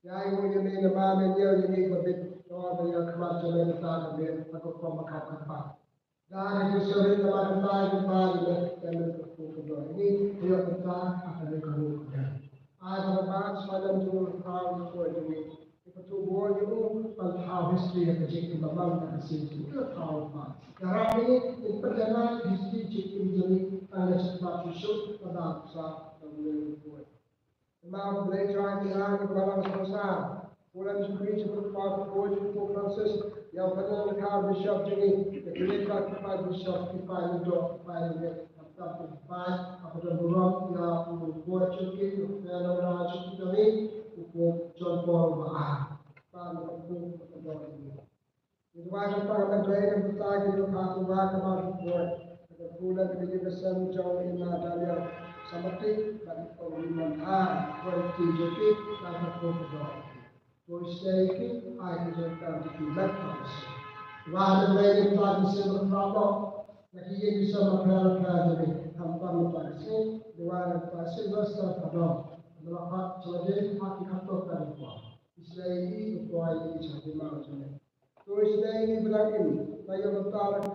Ïa, ïa me namar me ñiew ïa ngi ba bit. To ba ïa khmat jong me mynta ka bit, ha ka rukom ba kham kyrpang. Da ka jingsngewrit namar kata ïa kata ïa me, ïa me ka kyrkhu ka jong ngi, ïa kata ha kane ka ruh ka dei. Ai ba ba sha lam jong u Thaw jong ngi. Ïa ka tu bor ïa u ban thaw history ïa ka jingim ba man ka shisien ïa ka thaw ba. Ïa rap ngi, in pynjah history jingim jong ngi, ka ïa shisha shisha, ka da sa, ka ngi. Namar U Blei Trai ki la ki balang sngewsar. U la shakri sha ka Kpa bakhuid, u Pope Francis, ïa u Kardinal Bishop jong ngi, ïa ki leit bad ki Bishop, ki Lyngdoh, ki Lyngngeit, bad ki Bishop, ha ka don burom ïa u Pope jong ki, ïa u Kardinal jong ngi, u Pope John Paul ba ar. Bad u Pope ba ar. Ngi duwai kyrpad ïa ka Blei ka Trai, ngi duwai kyrpad ïa ka Blei. Ka Blei ka dei ka sem jong i Ma Daniel Samati, bad i Kong Limon Ar, Kong Tijoti, bad ka Kong Kedor. To isynei ïa ki, ai ki jingkyrkhu ki met ka Blei. Duwai ïa ka Blei ka Trai ki sem ba khraw, ïa ki ïing ki sem ba khraw, ba khraw jong ngi, khamtam ïa ka Blei, duwai ïa ka Blei Sylvester Pardon. Ynda la pat sha lade, ha ki khatduh ka dei kwa. Isynei ïa ki, to poi ïa ki sha ki maw jong ngi. To isynei ïa ngi ba dang im, ba ïoh bynta na ka,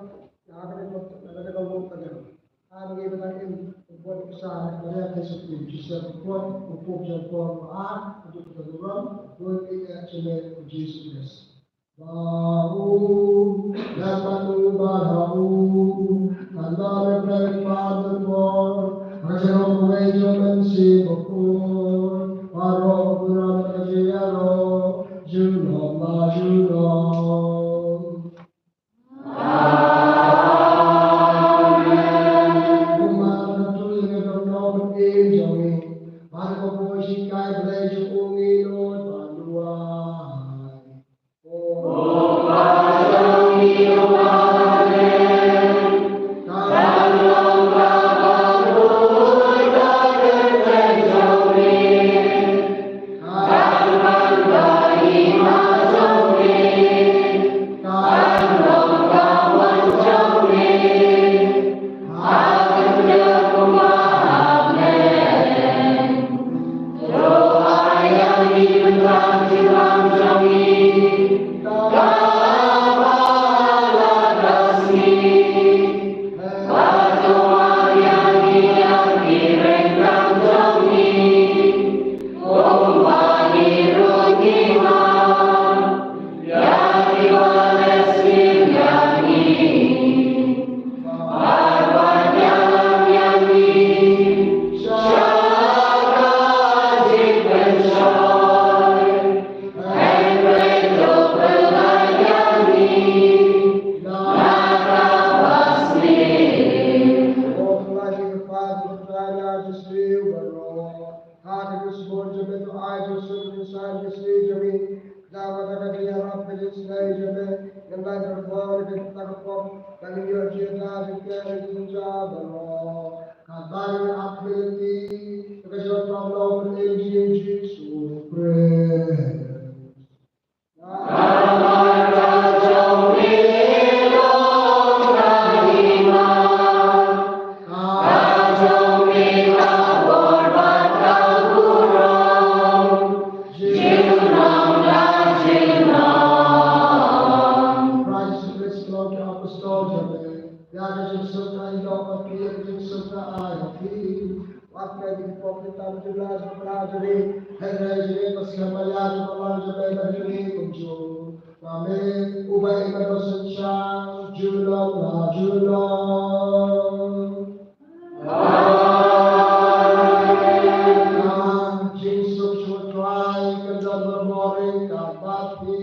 na ka, na ka, na ka, na ka, Ar ngi ba dang im, u bun u sa, u Maria Theisotti, u Joseph u Pope, u Pope John Paul ba ar, u Duh u Trai u Rom, u Blei u Jisu Khrist. Ba u, lem bad u, bad ha u, tang ba u Blei Kpa Tymmen, ha ka jinglong kawei jong u Mynsiem Bakhuid, baroh ki burom bad ka jingïaroh, junom la junom. Kumba la kyntu ïa ngi da u Nongpynim jong ngi, bad ka buh jinghikai Blei jong u ngi nud ban duwai. Ngai jong me, ngan wan ban bor ïa kata ka pop, ba ngin ïoh jingïada jingker ïa ki jingjia baroh. Katba ngi ap khublei ïa phi, ïa ka jingwan pynlong pynïaid jong U Jisu Khrist. Christ is Lord, Apostol, Ïa ka jingsuk ka ïoh ka phi, ïa ka jingsuk ka ai ka phi. Wat ïa ki pop ki tam ki la jong ka jong ngi. Hynrei jong ngi ka skhem ba ïa ka balang jong ngi ba jong ngi kumjuh. Ba me uba ïeit bad ba synshar, junom la junom. Amen. Jingsuk jong U Trai kan don bad phi.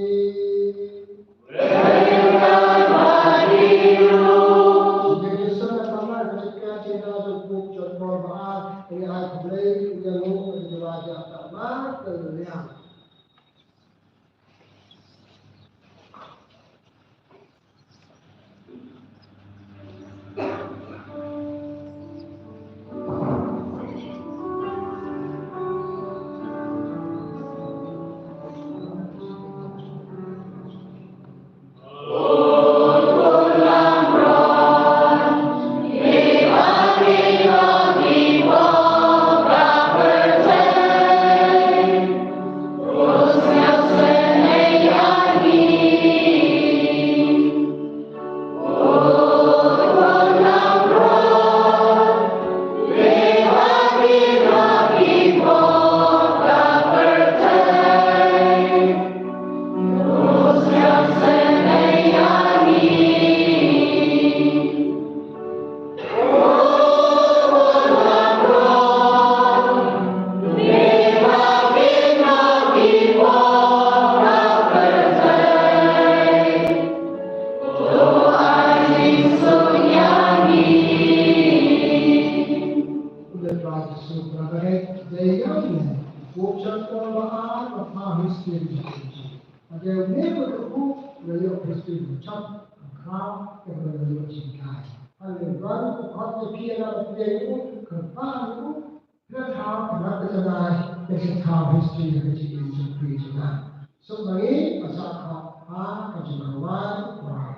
Ule Trai Jisu Khrist, dei ïa une, u jingkyrkhu ba ar, ba pha history. Ade une ba kyrkhu, la ïoh history ba chap, ba khraw, ïa ba la ïoh jingkai. Hynrei ba u khot ïa phi ïa la ba phi ïa u, kyrpad ïa u, phi la thaw, phi la pynlait, phi la thaw history ïa ka jingim jong phi jong nga. Suk ma ngi, ba sa khot ha ka jingkyrmen u Trai.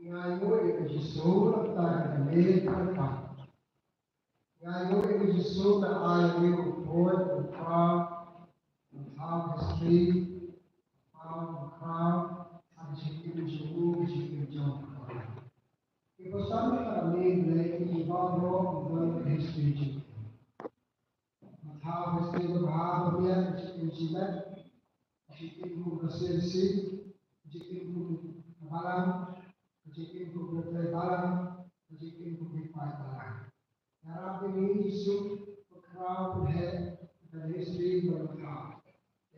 Nga ïohi ïa u Jisu, lada ka dei kata. Nga ïohi ïa u Jisu, ka ai ïa u Trai, u Trai, u Trai history, u Trai, u Trai, ha ka jingim jong u, ka jingim jong u. Ki pastor ka dei ki baroh, ki don ka history jong ki. Mathaw history ba bha ba biang, ka jingim jingmet, ka jingim kum ka syrsi, ka jingim kum ka balang, ka jingim kum ka trei balang, ka jingim kum ka paid balang. Ïarap ïa ngi Jisu, ba khraw pynheh ka history ba Mathaw. Te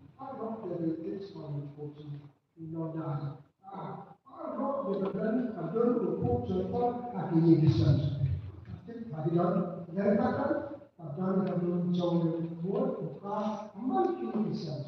Ar ngut de ba ïeit sha u Reverend Paul Johnson. Nodai. Ah, ar ngut de ba don, ah, don u Paul Johnson ha ki ïing ki sem. Tip ha ki don, lada ka don, ka don ka don jong u Paul, u ka man ki ïing ki sem.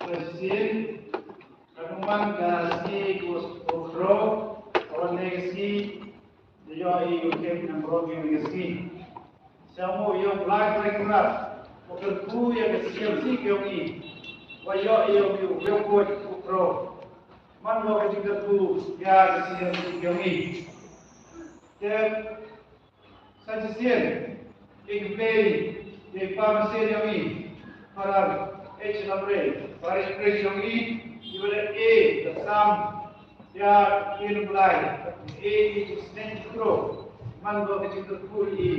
Shisien, ka nongman ka sngi ko Kro, ka wan ne ka sngi, da ïoh i u kem nang ro kem ne ka sngi. Sa mo ïoh Blai Trai Kynrad, ko kyrkhu ïa ka C M C ka ïong i, wa ïoh i ïong i u kem ko Kro. Man mo ka jingkyrkhu ïa ka C M C ka ïong i. Te Sa shisien, ïa ki pei, ïa ki pharmacy ïong i, Father H Lamre, Parish Priest ïong i, i ba la e, ka sam, ïa ki nongblai, e, i ki sneng ki kro, man ba ki jingkyrkhu i,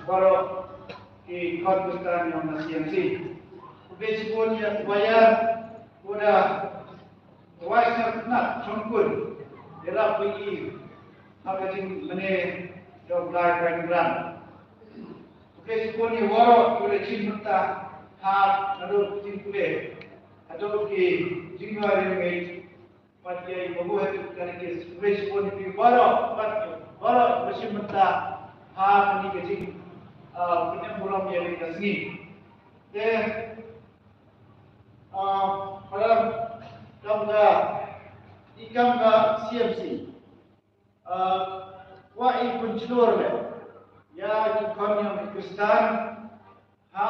baroh, ki khon Khristan ïong na C M C. Khublei shibun ïa ki choir, Koda, wai sngap khynnah shongkun, ïarap ïa i ha ka jingmane jong Blai Trai Kynrad. Khublei shibun ïa waroh ki la shim bynta ha ka jingpule, ha ki jingïarap ïa ngi, bad ïa i babu ha ka jingkhublei shibun ïa phi waroh, bad waroh ki la shim bynta ha kane ka jing, ah, pynim burom ïa kane ka sngi. Te, Ah, para kam ka, i kam ka C M C. Ah, wa i pynshlur le ïa ki khon ïong ki Khristan ha,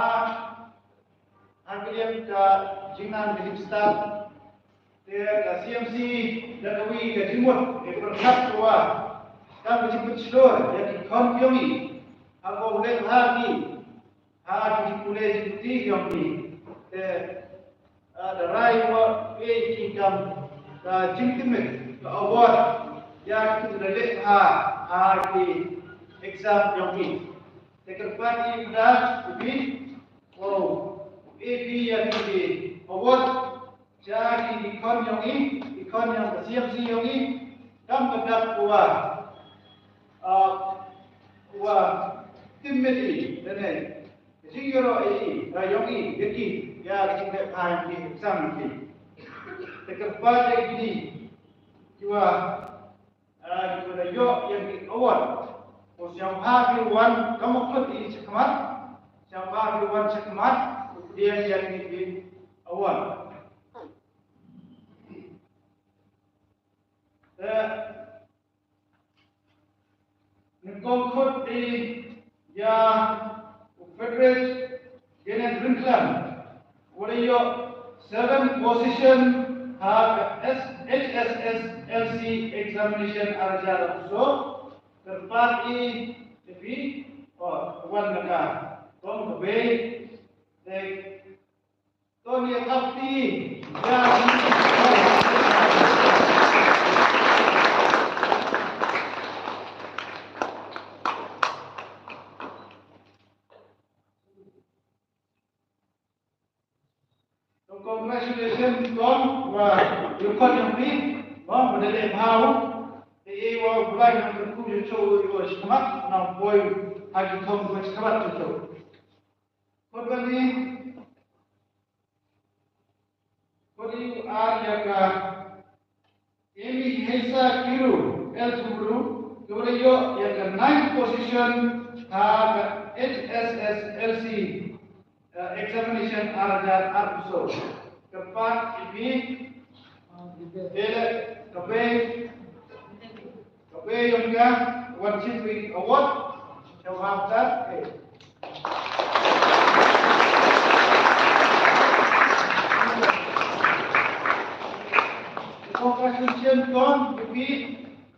ha ka liang ka jingnan ka jingstad. Te ka C M C da kawei ka jingmut, ka pyrkhat ka wa kam ka jingpynshlur ïa ki khon ïong i. haba u leh bha ki ha ki pule jingkti jong ki. Te, ah, da rai wa pei ki kam ka jingtymmen, ka award ïa ki da leh bha ha ki exam jong ki. Te kyrpad ïa ki da phi, wow, pei phi ïa ki award sha ki khon jong i, ki khon jong ka C M C jong i, kam ka dak wa, ah, wa tymmen i, lane ka jingïaroh i, ka jong i, ïa ki, ïa ka jingleh bha jong ki, exam jong ki. Te kyrpad ïa kine kiwa, ah, kiwa da ïoh ïa ki award. Ko sngewbha phi wan, kam u khot i shakhmat. Sngewbha phi wan shakhmat, u pdiang ïa ki award. Te nyngkong khot i ïa u Frederick Kenneth Ryngkhlem, u la ïoh seven position ha ka S-, H S S L C examination ar hajar arphew saw. Kyrpad ïa phi, oh, wan na ka kong ka bei, te Tony Kapti, ïa, congratulations, Tony, wa, ïa, kon jong phi, wa, wa da leh bha. Te, wa, u Blai un kyrkhu ïa u, ïa u shakhmat, nang poi ha ki thong shakhmat ïa u. Khot ba ni, khot ïa u ar ïa ka Amy Heisa Kiru, L two Bru, ka wa da ïoh ïa ka ninth position ha ka H S S L C, eh, examination ar hajar arphew saw. Kyrpad ïa phi, eh, ka bei, ka bei jong ka, wan shim phi award, sngewbha. Congratulations, Kong, ïa phi,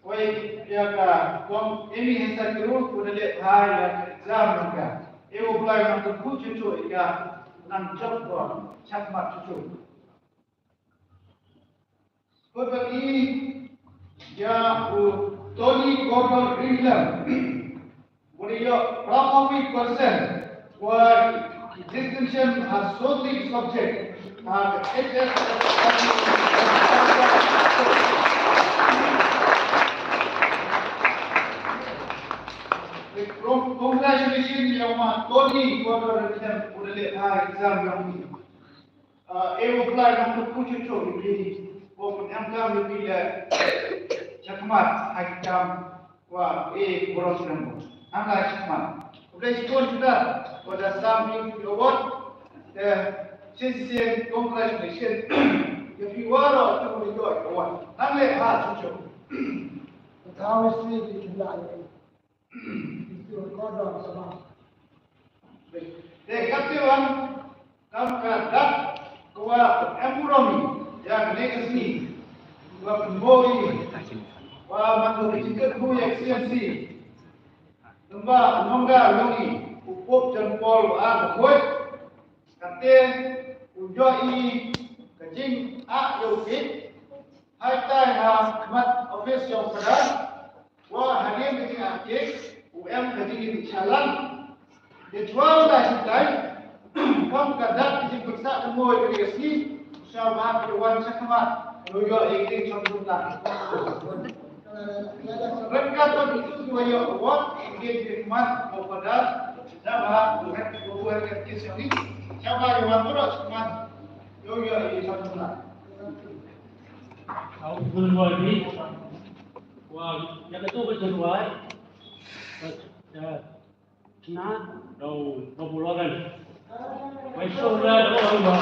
wei, ïa ka, Kong Amy Heisa Kiru, u da leh bha ïa ka exam jong ka. E u Blai un kyrkhu shuh shuh ïa ka, nang jop ko, shakhmat shuh shuh. Khot ba ni ïa u Tony Gordon Ryngkhlem, u da ïoh phra phew percent wa distinction ha Sodli subject ha H S S. Congratulations ïa u ma Tony Gordon Ryngkhlem, u da leh bha exam jong i. Ah, e u Blai un kyrkhu shuh shuh ïa phi, u pynemkam ïa phi leh shakhmat ha ki kam wa e burom sngewbha. Nang leh shakhmat. U Blai shibun shuh da, u da sam ïa phi award, eh, shisien congratulations ïa phi waroh ki wa ïoh award. Nang leh bha shuh shuh. Ka thaw ïa phi ki la ïa. Te katto wan kam ka dak ka wa em burom ïa kane ka sngi, wa pynbor ïa, wa man ka jingkyrkhu ïa ka C M C. Nongga, nongga long i u Pope John Paul wa ar ba khuid. Kate u ïoh i ka jingah ïa u kit. Haitai ha mat office jong u Phadar, wa hadien ka jingah kit u em ka jingïasyllok. Te shuwa u la shim tai, kam ka dak ka jingpyrshah ka mut ka dei ka sngi, shuwa ba ka wan shakhmat, u ïoh i ka jingshon jumlah. Ryngkat bad itu ki wa ïoh award, ki dei ki khmat, u Phadar, da ba, u hek, u hek ki sini, shuwa ba ïoh wan baroh shakhmat, ïoh ïoh i ka jumlah. Au, bun wai ni. Wa, ïa ka tu ka jumlah. Ïa, na, dau, dau bularan. Wai so la, dau, dau.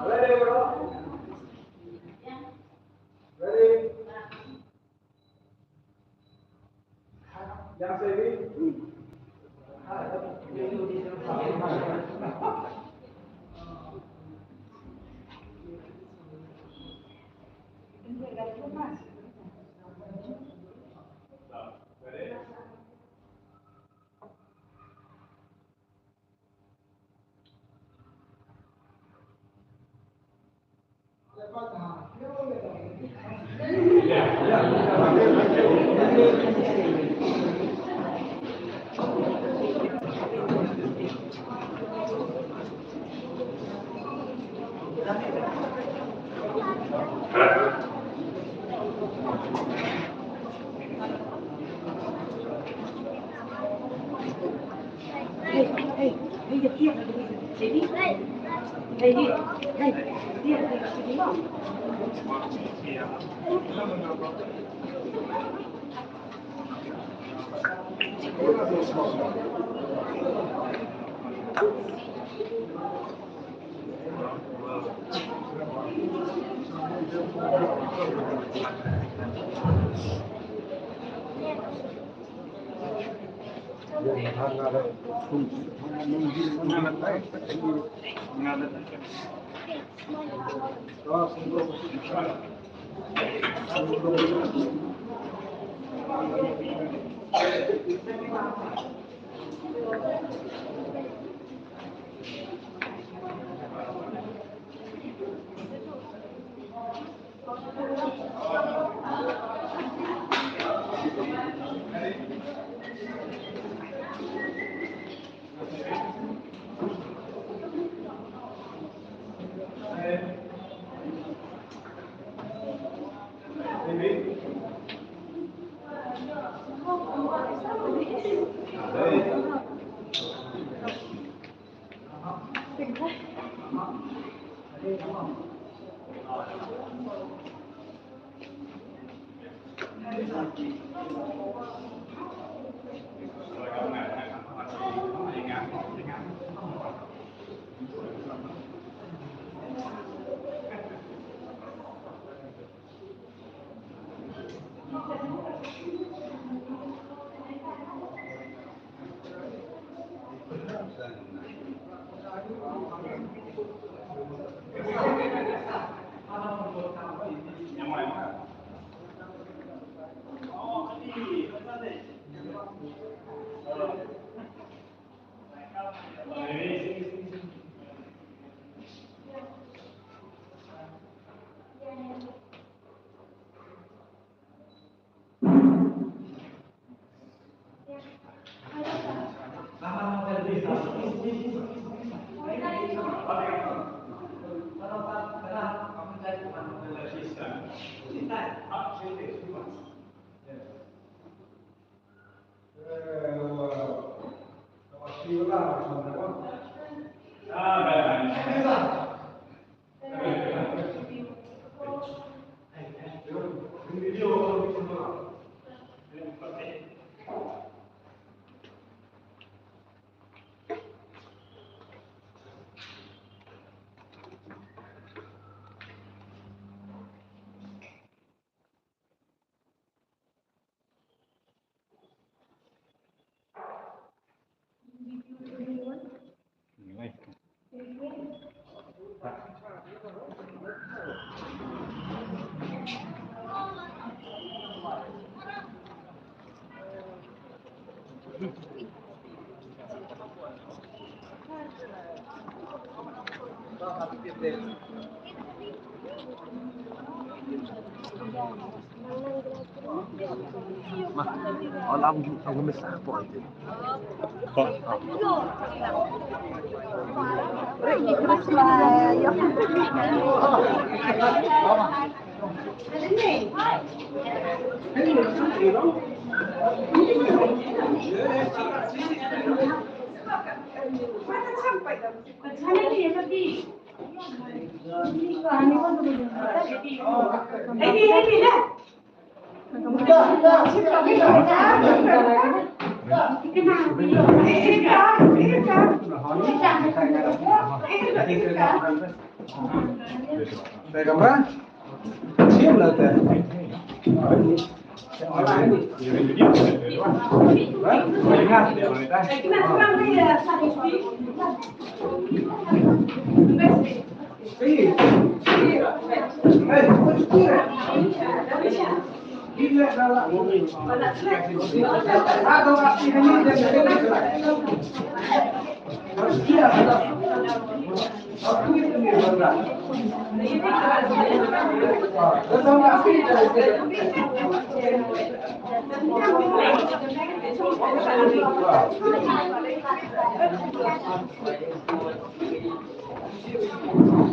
Ready, bro? Ready? Yang sini.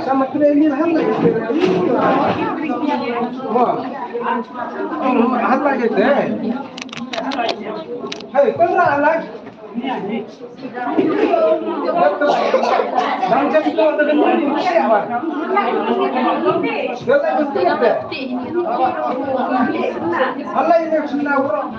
Sama kena ini lah, lah. Wah. Hal lagi teh. Hei, kau nak lagi? Bang jadi kau nak kena ni, siapa? Kau tak mesti ada. Hal lagi nak kena orang.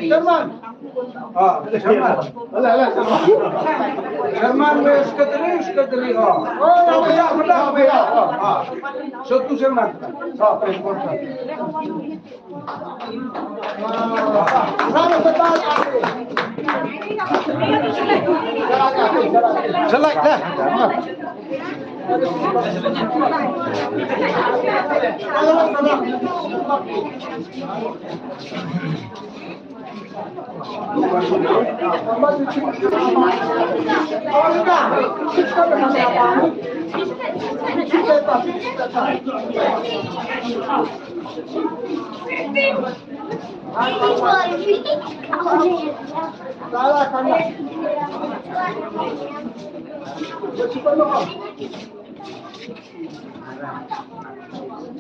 Chairman. Ah, chairman. Chairman, secretary, secretary. Ah. Oh, ya, ya, ya, ya. Ah. So, tu chairman. Ah, select lah.